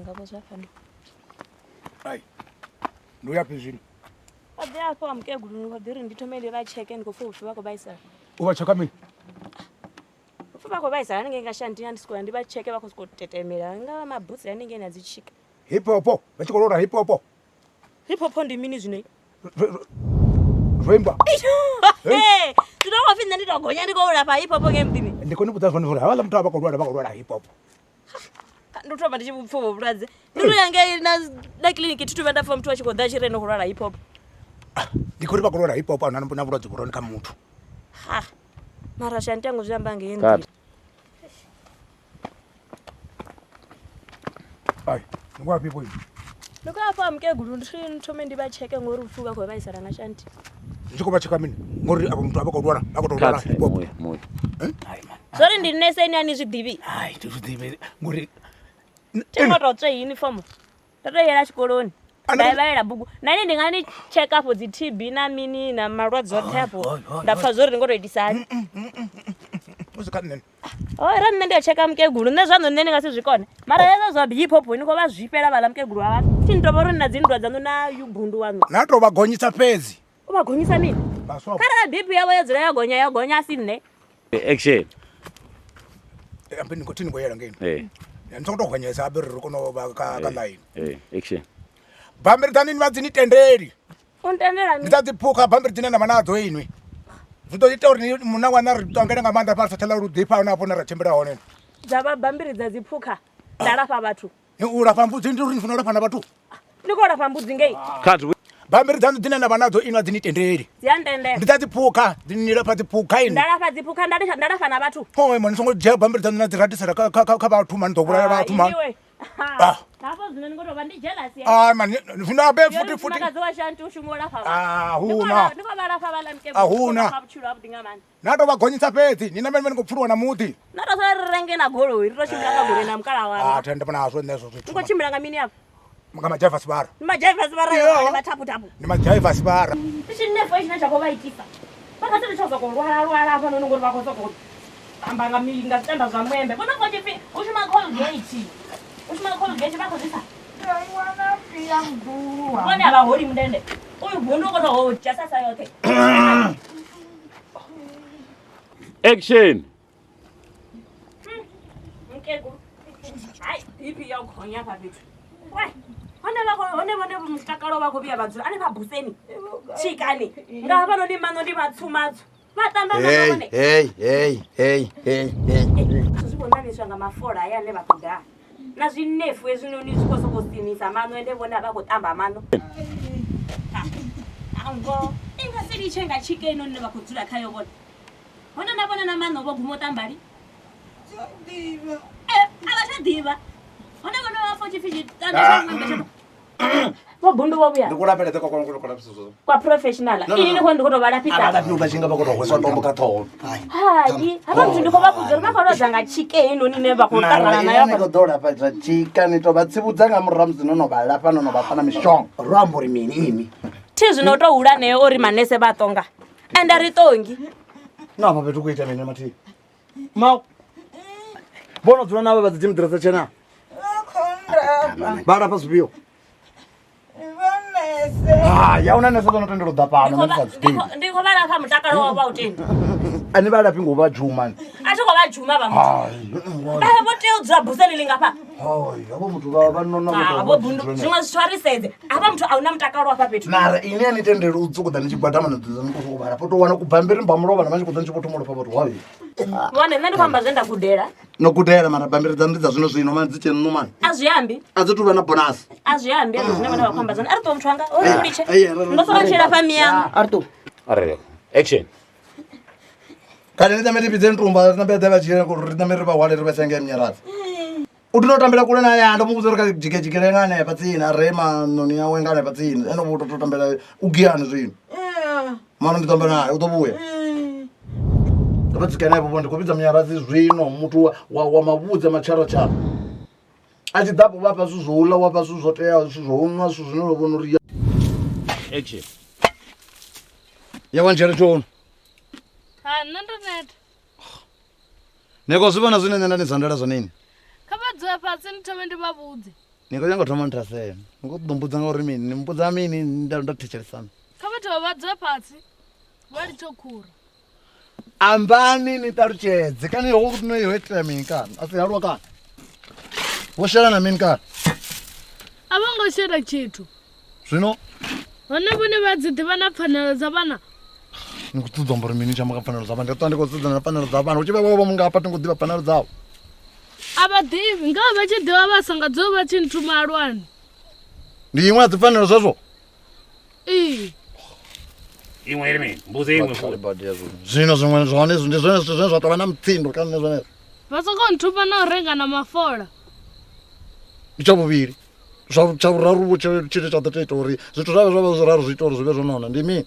wanga vho zwa fhano. Ai. Ndi uya fhi zwino? Vha ḓi afho wa mukegulu ndi khou ḓi ri ndi thome ndi vha tsheke ndi khou pfa upfhi vha khou vhaisala. U vha tsheka mini? Upfhi vha khou vhaisala haningei nga shanti ndi sokou ya ndi vha tsheke vha khou sokou tetemela nga vha mabutsi haningei na dzi tshika. Hip hop, vha tshi khou lora hip hop. Hip hop ndi mini zwino? Zwo imbwa. Hey, zwino khou pfi nṋe ndi tou gonya ndi khou lafha hip hop ngei muḓini. Ndi khou ni vhudza zwone uri havhaḽa muthu a vha khou lwala vha khou lwala hip hop. Ndi u thoma ndi tshi vhupfa uvho vhulwadze. Ndi to ya ngei na kiḽiniki thi thu vhuya nda pfa muthu a tshi khou ḓa a tshi ri ene u khou lwala hip hop. Ndi khou ri vha khou lwala hip hop a huna na vhulwadze vhu re hone kha muthu. Ha. Mara shanti yangu zwi amba ngei nḓila. Ai, ndi khou afhi vho? Ndi khou afha mukegulu ndi thome ndi vha tsheke ngori upfi vha khou vhaisala nga shanti. Ndi tshi khou vha tsheka mini? Ngori avho muthu a vha khou lwala, vha khou tou lwala hip hop. Zwori ndi nese ine a ni zwi ḓivhi. Hai, ndi zwi ḓivhi ngori thi ngo tou tswe uniform. Ndo tou yela tshikoloni. Nda i vhalela bugu. Na ini ndi nga ni tsheka afho dzi TB na mini na malwadze oṱhe afho. Nda pfa zwori ndi ngo tou itisa hani. U si kha nṋe. Oh, ra nṋe ndi a tsheka mukegulu. Nṋe zwaṋu nṋe ndi nga si zwi kone. Mara hezwo zwa hip hop ni khou vha zwifhela vhaḽa mukegulu wa vhathu. Thi ni tou vha uri ni na dzinndwa dzaṋu na Ubuntu waṋu. Na tou vha gonyisa fhedzi. U vha gonyisa mini? Kharali BP yavho yo dzula ya gonya ya gonya a si nṋe. Action. Ambe ni khou thi ni khou yela ngeno. Ni songo tou gonyesa habe uri ri kone u vha kha line. Action. Bammbiri dzanu inwi a dzi ni tendeli. U ntendela Ndi dza dziphukha bammbiri dzine na vha nadzo inwi. Zwi ḓo ita uri munna waṋu a ri tongele nga maanḓa fha sa tsha ḽa lu ḓifha hone hafho hune ra tshimbila hone. Dza vha bammbiri dza dziphukha nda lafha vhathu. U lafha mbudzi ndi uri ni funa u lafha na vhathu. Ni khou lafha mbudzi ngei. Cut. Bammbiri dzanu dzine na vha nadzo inwi a dzi ni tendeli. Dzi a ntendela. Ndi dza dziphukha, dzi ni lafha dziphukha inwi. Nda lafha dziphukha nda lafha na vhathu. Oh, mani songo dzhia bammbiri dzanu na dzi ratisela kha vhathu mani ḓo vhulaya vhathu mani. Hafho zwino ni khou tou vha ndi jealous ya. Ah mani zwino abe futhi futhi. Mufumakadzi wa shanti u shuma u lafha vhathu. Ah huna. Ndi khou vha lafha vhaḽa mukegulu. A huna. Vhutshilo havhuḓi nga maanḓa. Na tou vha gonyisa fhedzi ni na mene ni khou pfuluwa na muḓi. Na tou sala ri renge na goloi ri tou tshimbila nga goloi na mukala wanga. Ah thenda vhona hazwo nṋe hezwo zwithu. Ni khou tshimbila nga mini afho? Nga madzhaiva sivara. Ndi madzhaiva sivara yo mathaputhapu. Ndi madzhaiva sivara. Ndi tshinefu tshine tsha khou vha itisa. Vha nga si tsha sokou lwala lwala hafha noni ngori vha khou sokou amba nga nga zwitenda zwa muembe. Vhona khou tshipfi u shuma Colgate. U shuma Colgate vha khou ḓisa. Vhone a vha holi mundende. Uyu bundu u khou tou dzhia sasa yoṱhe. Action. Mukegulu. Hai, BP ya u gonya hafha fhethu. Wai, hone vha khou hone vhone mutakalo vha khou vhuya vha dzula hanefha buseni. Tshikani. Nga hafhanoni maṋo ndi matswu matswu. Vha tamba nga vhone. Hey, hey, hey, hey, hey. Zwi khou ṋaṋiswa nga mafola haya ane vha khou daha. Na zwinefu hezwinoni zwi khou sokou sinisa maṋo ende vhone a vha khou tamba maṋo. Ango, i nga si litshe nga tshika ino ine vha khou dzula khayo vhone. Hone na vhone na maṋo vho guma u tambali. A vha tsha ḓivha. Hone vhone vha pfa tshipfi tshitanda tsha ṅwembe tsha Vho bundu vho vhuya. Ndi khou lavhelesa kwa kwa kwa lapisa zwo. Kwa professional. Ini ni khou ndi khou tou vha lafhisa. A vha lafhi vha tshi nga vha khou tou hweswa tombo kha ṱhoho. Hai, hafha muthu ndi khou vha vhudza uri vha khou lodza nga tshike heinoni ine vha khou ṱangana nayo. Ni khou ḓo lafha zwa tshika ni tou vha tsivhudza nga murahu musi no no vha lafha no no vha fha na mishonga. Ro amba uri mini ini? Thi zwino tou hula nayo uri manese vha tonga. Ende a ri tongi. Na hafha fhethu ku ita mini mathihi? Mau. Vhono dzula na vha vha dzi gym dress tshena. Vha lafha zwifhio? Hai, a huna nese dzo no tendela u ḓa fhano nṋe ndi sa zwi ḓivhi. Ndi khou vha lafha mutakalo wavho vha u tendi. A ni vha lafhi ngo vha dzhuma ni. A thi khou vha dzhuma vha muthu. Hai. Vha vho tea u dzula buseni lingafha. Hai, havho muthu vha vha nona vho tou Vho bundu zwiṅwe zwithu a ri sedze. Hafha muthu a huna mutakalo hafha fhethu. Mara ini a ni tendeli u sokou ḓa ni tshi gwadama na ḓa ni khou sokou vhala. Tou wana kubammbiri mba mulovha na vha tshi khou ḓa ni tshi vho thoma u lafha vhathu. Hai. Vhone nṋe ndi khou amba zwe nda gudela. No gudela mara bammbiri dzaṋu ndi dza zwino zwino mani dzi tshe nṋu mani. A zwi ambi. A dzi tuvha na bonus. A zwi ambi ezwo zwine vhone vha khou amba zwone. A ri ṱuwe muthu wanga, uri u litshe. Ndo sokou tshila fha miyaṋu. A ri ṱuwe. Arali action. Kani ni ṋamele vhidze ntumba ri ṋamele ḓe vha dzhie ri ṋamele ri vha hwale ri vha senge munyaradzi. U tea u tambela kule na ya ndo mu vhudza uri kha dzhike dzhikele nga hanefha tsini a re maṋoni awe nga hanefha tsini ene vho to tambela u giani zwino. Mara ndi ḓo amba naye u ḓo vhuya. Vha dzike hanefho vho ndi khou vhidza munyaradzi zwino muthu wa mavhudzi a matsharatshara. A tshi ḓa vha fha zwithu zwo ḽa wa fha zwithu zwo teaho zwithu zwo nwa zwithu zwine wa vhona uri action. Ya wa ndzhele tshono. Ha nṋe ndo neta. Ni khou zwi vhona zwine nṋe nda ni zandela zwone ini? Kha vha dzule fhasi ndi thome ndi vha vhudze. Ni khou nyanga u thoma nthasela. Ni khou ṱoḓa mbudza ngauri mini? Ni mbudza mini ndo thetshelesana? Kha vhathu vha dzule fhasi vha litshe u khura. Ambani ni ṱalutshedze kani ho no yo itea mini kana a si halwa kana vho shela na mini kana A vho ngo shela tshithu. Zwino hone vhone vha dzi ḓivha na pfanelo dza vhana. Ni khou ṱoḓa amba uri mini tshi amba nga pfanelo dza vhana? Ndi ṱwa ndi khou sedzana na pfanelo dza vhana hu tshi vha vho mungafha thi ngo ḓivha pfanelo dzavho. A vha ḓivhi nga vha tshi ḓivha vha sa nga dzule vha tshi nthuma halwani. Ndi iṅwe ya dzipfanelo zwezwo? Ee. Iṅwe iri mini? Mbudze iṅwe futhi. Zwino zwiṅwe zwone ndi zwone zwithu zwine zwa tou vha na mutsindo kha nṋe zwenezwo. Vha sokou nthuma na u renga na mafola. Ndi tsha vhuvhili. Zwa tsha vhuraru vho tshine tsha ḓo tea ita uri zwithu zwa vha zwiraru zwi ita uri zwi vhe zwo nona ndi mini?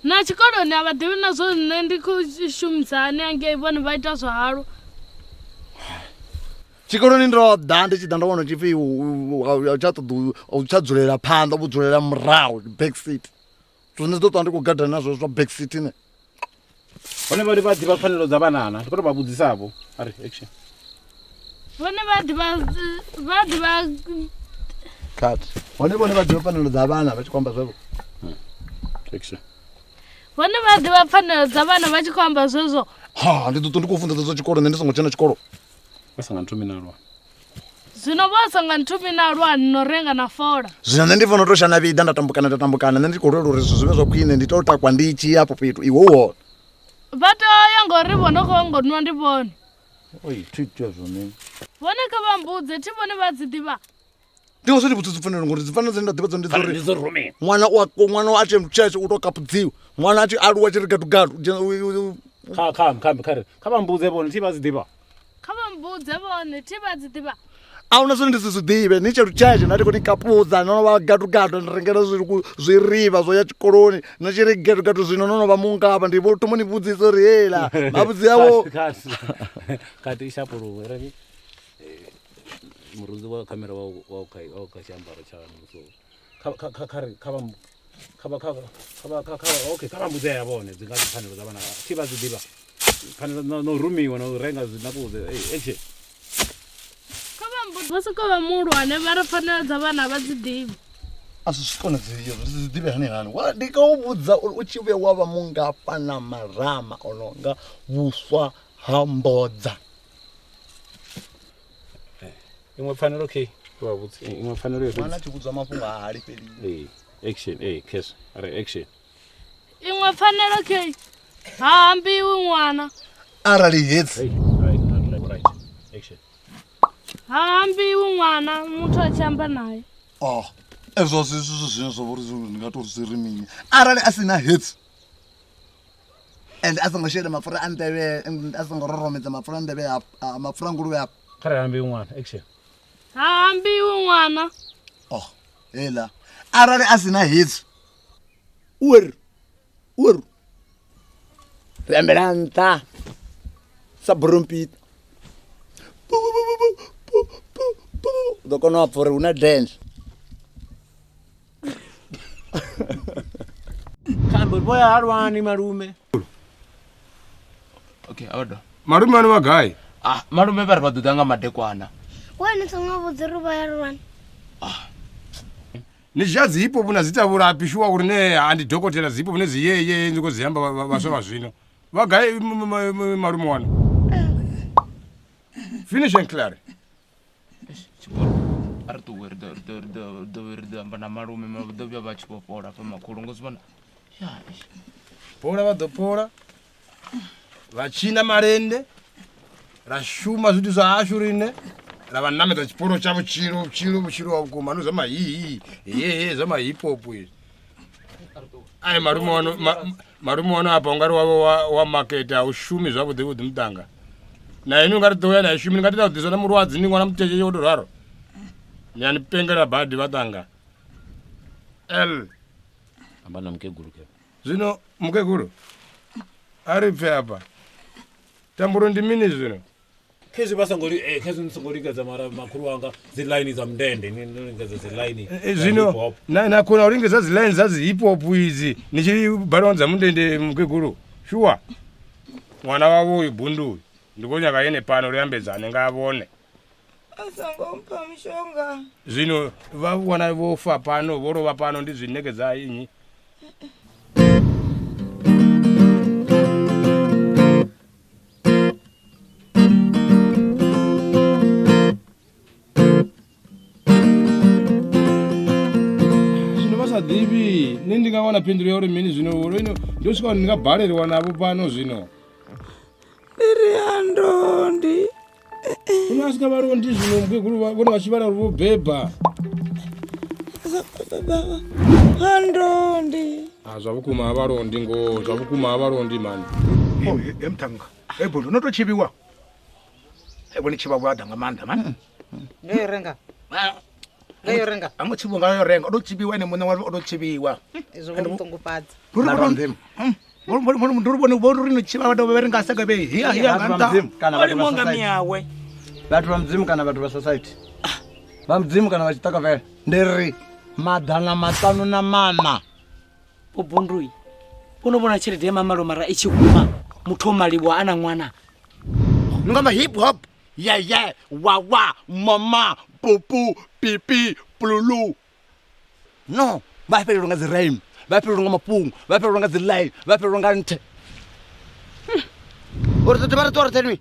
Na tshikoloni a vha ḓivhi na zwo nṋe ndi khou shumisa hani hangei vhone vha ita zwa halwa. Tshikoloni ndo ḓa ndi tshi ḓa ndo wana tshipfi u tsha ṱoḓa u tsha dzulela phanḓa vho dzulela murahu back seat. Zwine ḓo ṱwa ndi khou gada nazwo zwa back seat ne. Hone vha vha ḓivha pfanelo dza vhanana ndi khou tou vha vhudzisavho. Ari action. Vhone vha ḓivha vha ḓivha Cut. Hone vhone vha ḓivha pfanelo dza vhana vha tshi khou amba zwezwo. Action. Vhone vha ḓivha pfanelo dza vhana vha tshi khou amba zwezwo. Ha ndi ḓo ṱwa ndi khou funḓedza zwa tshikolo nṋe ndi songo dzhena tshikolo. Vha sa nga nthumi na lwa. Zwino vha sa nga nthumi na lwani no renga na fola. Zwino nṋe ndi fanela u tou shana vhiḓa nda tambukana nda tambukana nṋe ndi khou lwela uri zwithu zwi vhe zwa khwine ndi tou takwa ndi tshi ya afho fhethu iwe u hone. Vha tea ya ngori vho no khou ngo nwa ndi vhone. Oi thi tea zwo mini. Vhone kha vha mbudze thi vhone vha dzi ḓivha. Ndi ngazwo ndi vhudza dzipfanelo ngori dzipfanelo dzine nda ḓivha dzone ndi dza uri ṅwana u ṅwana a tshi tshetsho u tou kapudziwa ṅwana a tshi aluwa tshi ri gadugadu. Kha kha kha kha kha vha mbudze vhone thi vha dzi ḓivha. Kha vha mbudze vhone thi vha dzi ḓivha. A huna zwine ndi si zwi ḓivhe ni tshe lutshetshe nda ndi khou ni kapudza no no vha gadugadu ndi rengela zwirivha zwo ya tshikoloni na tshi ri gadugadu zwino no no vha mungafha ndi vho thoma ni vhudzisa uri heiḽa mavhudzi awo. Kati ishapuluwe ri murunzi wa khamera wa wa kha wa kha tshiambaro tsha so kha kha kha kha kha vha kha vha kha kha kha kha okay kha vha mbudze ya vhone dzi nga dzipfanelo dza vhana thi vha dzi ḓivha pfanelo no rumiwa no renga zwinakuze action. Kha vha mbudze vha soko vha muhulwane vha ri pfanelo dza vhana vha dzi ḓivhi. A si zwi konadzei zwi dzi ḓivhe hani hani wa ndi khou vhudza uri u tshi vhuya wa vha mungafha na marama o no nga vhuswa ha mbodza. Iṅwe pfanelo okay vha vhudze iṅwe pfanelo yo ṅwana tshi vhudzwa mafhungo a halifheliwi. Action cash re action. Iṅwe pfanelo okay ha ambiwi ṅwana arali hedzi right action. Ha ambiwi ṅwana muthu a tshi amba naye. Oh ezwo zwithu zwine zwa vhori ndi nga tou zwi ri mini arali a si na hedzi and a songo shela mapfura a nḓevhe a songo roromedza mapfura a nḓevhe a mapfura nguluvhe a kha ri ambiwi ṅwana action. Ha ambiwi ṅwana. Oh heiḽa arali a si na hedzi uri uri ri ambela nṱha sa burumpita u ḓo kona u pfha uri hu na dance. Khambo vho ya halwani malume. Okay, awado. Malume wanu vha gai? Ah, malume vha ri vha ḓo ḓa nga madekwana. Wena songo vhudza uri vha ya lwani. Ah. Ni dzhia dzi hip hop na dzi tavhula shuwa uri ne andi dokotela dzi hip hop ne dzi yeye ndi khou dzi amba vhaswa vha zwino. Vha gai malume wanu? Finish and clear. A ri ṱuwe ri ḓo amba na malume vha ḓo vhuya vha tshi vho fhola fha makhulu ngo zwi vhona. Fhola vha ḓo fhola. Vha tshina malende. Ra shuma zwithu zwa hashu rine. Ra vha namedza tshiporo tsha vhutshilo vhutshilo vhutshilo ha vhukuma no zwa mahihi hehe zwa mahip hop izwi. Ai malume wanu malume wanu apa ungari wavho wa market a u shumi zwavhuḓi vhuḓi muṱanga. Na inwi ungari ḓo ya na shumi ngati na ḓiswa na mulwadze ni ṅwana muthethe wo to ralo. Ni ani pengela badi vhaṱanga. L amba na mukegulu ke. Zwino mukegulu a ri pfe apa. Tamburo ndi mini zwino? Khezwi vha songo khezwi ni songo lingedza mara makhulu wanga dzi line dza mundende ni lingedza dzi line. Zwino na kona u lingedza dzi line dza dzi hip hop idzi ni tshi balwa dza mundende mukegulu. Shuwa. Ṅwana wavho uyu bundu ndi khou nyaga ene pano ri ambedzane nga vhone. A songo mpha mushonga. Zwino vha wana vho fa fhano vho lovha fhano ndi zwi ṋekedza nnyi? Zwino vha sa ḓivhi nṋe ndi nga wana phindulo ya uri mini zwino ino ndo swika ndi nga baleliwa navho fhano zwino. Ndi ri ha ndondi. Hune a swika vha londi zwino mukegulu vhone vha tshi vhala uri vho beba. Baba ha ndondi. A zwa vhukuma a vha londi ngoho zwa vhukuma a vha londi mani. He muthannga he bodo no to tshivhiwa. He vhone tshivha vhuaḓa nga maanḓa mani. Ngayo renga. Ngayo renga. A ngo tshivhiwa nga yo renga o to tshivhiwa ene muṋe wa o to tshivhiwa. Izwo vho muṱungufhadza. Ndi uri vhone vho ri no tshivha vha dovha vha ri nga sega vhe hiya hiya nga nṱha. Kana vhathu vha society. Vhathu vha mudzimu kana vhathu vha society. Vha mudzimu kana vha tshiṱokofela. Ndi ri 504. Vho Bundui, vho no vhona tshelede ya mamalo mara i tshi huma muthu o maliwa a na ṅwana. Ni ngamba hip hop ye ye wa wa mama pupu pipi pululu. No, vha fhelelwa nga dzi rhyme, vha fhelelwa nga mafhungo, vha fhelelwa nga dzi line, vha fhelelwa nga nthe. Uri ḓo dovha ri ṱuwa roṱhe nwi.